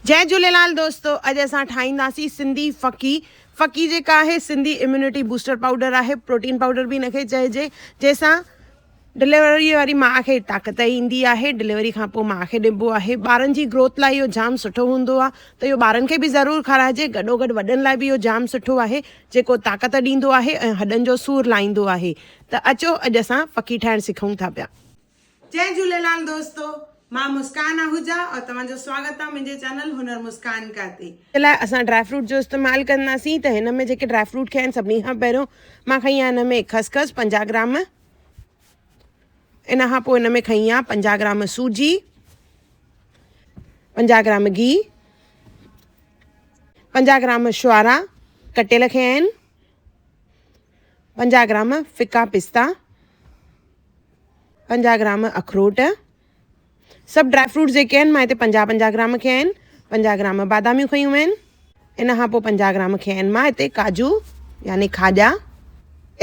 جئي جهوليلال دوستو اڄ اسان ٺاهينداسين سنڌي ڦڪي ڦڪي جيڪا آهي سنڌي اميونٽي بوسٽر پائوڊر آهي پروٽين پائوڊر به ان کي چئجي جنهن سان ڊليوري واري ماء کي طاقت ايندي آهي ڊليوري کان پوء ماء کي ڏبو آهي ٻارن جي گروٿ لاء اهو جام سٺو هوندو آهي ته اهو ٻارن کي به ضرور کارائجي گڏو گڏ وڏن لاء به اهو جام سٺو آهي جيڪو طاقت ڏيندو آهي ۽ هڏن جو سور لاهيندو آهي ته اچو اڄ اسان ڦڪي ٺاهڻ سکون ٿا پيا. جئي جهوليلال دوستو مان مسڪان آهوجا اور توهان جو سواگت آ منهنجي چينل هنر مسڪان ڪا تي. لاء اسان ڊرائي فروٽ جو استعمال ڪنداسين ته هن ۾ جيڪي ڊرائي فروٽ کنيا آهن سڀني کان پهريون مان کنئي آهي هن ۾ خسخس 50 گرام ان کان پوء هن ۾ کنئي آهي 50 گرام سوجي 50 گرام گيهه 50 گرام شوارا ڪٽيل کنيا آهن 50 گرام ڦڪا پستا 50 گرام اخروٽ، سڀ ڊرائي فروٽس جيڪي آهن مان هتي 50 50 گرام کنيا آهن، 50 گرام باداميون کنيون آهن، ان کان پوء 50 گرام کنيا آهن مان هتي ڪاجو يعني کاڄا.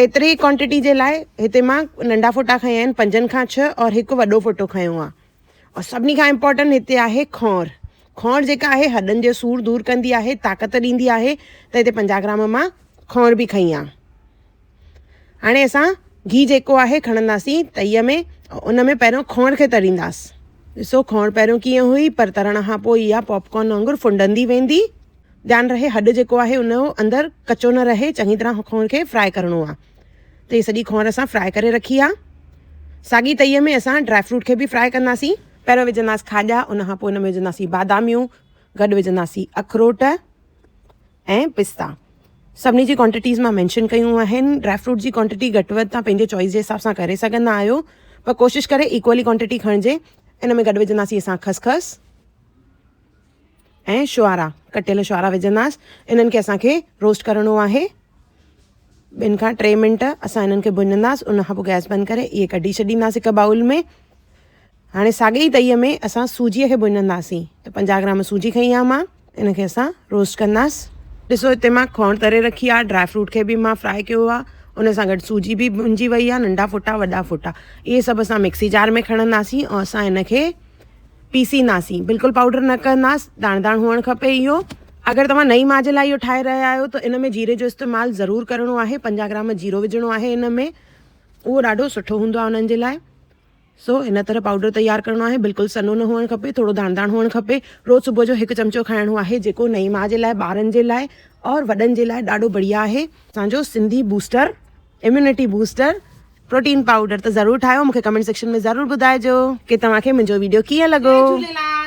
ايتري ئي ڪوانٽيٽي جي لاء هتي مان ننڍا ڦوٽا کنيا آهن پنجن کان ڇهه اور هڪ وڏو ڦوٽو کنيو آهي اور سڀني کان امپورٽنٽ هتي آهي کونر. کونر جيڪا آهي هڏن جو سور دور ڪندي آهي طاقت ڏيندي آهي ته هتي 50 گرام مان کونر به کنئي آهي. هاڻي اسان گيهه جيڪو آهي کڻنداسين تئيء ۾ ان ۾ پهريون کونئر کي ترينداس. ڏسو کونئر پهريون ڪيئن هئي پر ترڻ کان پوء اها پاپ ڪارن وانگر ڦنڊندي ويندي. ڌيان رهي هڏ جيڪو آهي ان جو اندر ڪچو نه رهي چڱي طرح کونئر کي فرائي ڪرڻو آهي. ته هي سڄي کونئر اسان فرائي ڪري رکي آهي. ساڳي تئيء ۾ اسان ڊرائي فروٽ کي به فرائي ڪنداسين. پهريون وجهنداس کاڄا ان کان پوء ان ۾ وجهنداسين باداميون گڏ وجهنداسين اکروٽ. ۽ پستا سڀني جي ڪوانٽيٽيز مان مينشن ڪيون آهن ڊرائي فروٽ جي ڪوانٽيٽي گهٽ وڌ توهان پنهنجي چوائس جي حساب سان ڪري سگهندا آهيو پر ڪوشش ڪري ايڪولي ڪوانٽيٽي کڻجي ان ۾ گڏ وجهنداسين اسان خسخس ۽ شوارا ڪٽيل شوارا وجهنداس انهن کي اسانکي روسٽ ڪرڻو آهي ٻن کان ٽي منٽ اسان انهن کي ڀڃنداس ان کان پوء گئس بند ڪري اهي ڪڍي ڇڏينداس هڪ بائول ۾ هاڻي ساڳي ئي تئيء ۾ اسان سوجيء کي ڀڃنداسين ته 50 گرام سوجي کنئي آهي مان ان کي اسان روسٽ ڪنداس. ڏسو هتي مان کونڙ تري رکي آهي ڊرائي فروٽ کي به مان فرائي ڪيو آهي ان سان گڏ سوجي به ڀڃجي وئي آهي ننڍا ڦوٽا وڏا ڦوٽا اهي سڀ اسان مڪسي جار ۾ کڻنداسين ۽ اسان ان کي پيسينداسين بلڪل پائوڊر نه ڪنداس داڻ داڻ هئڻ کپي اهو. اگر توهان نئين ماء جي لاء اهو ٺاهي رهيا آهيو ته ان ۾ جيري جو استعمال ضرور ڪرڻو آهي 50 گرام جيرو وجهڻو آهي ان ۾ اهو ڏاڍو سٺو هوندو آهي انهن جي لاء. سو هن طرح پائوڊر تيار ڪرڻو آهي بلڪل سنهو نه هئڻ کپي ٿورو داڻ داڻ هئڻ کپي روز صبح جو هڪ چمچو کائڻو آهي جيڪو نئين ماء جي لاء ٻارن جي لاء اور وڏن جي لاء ڏاڍو بڙيا آهي. اسان جو Sindhi booster immunity booster protein powder ته ضرور ٺاهيو مونکي ڪمينٽ سيڪشن ۾ ضرور ٻڌائجو ڪي توهان کي منهنجو ويڊيو ڪيئن لڳو. جئي جهوليلال.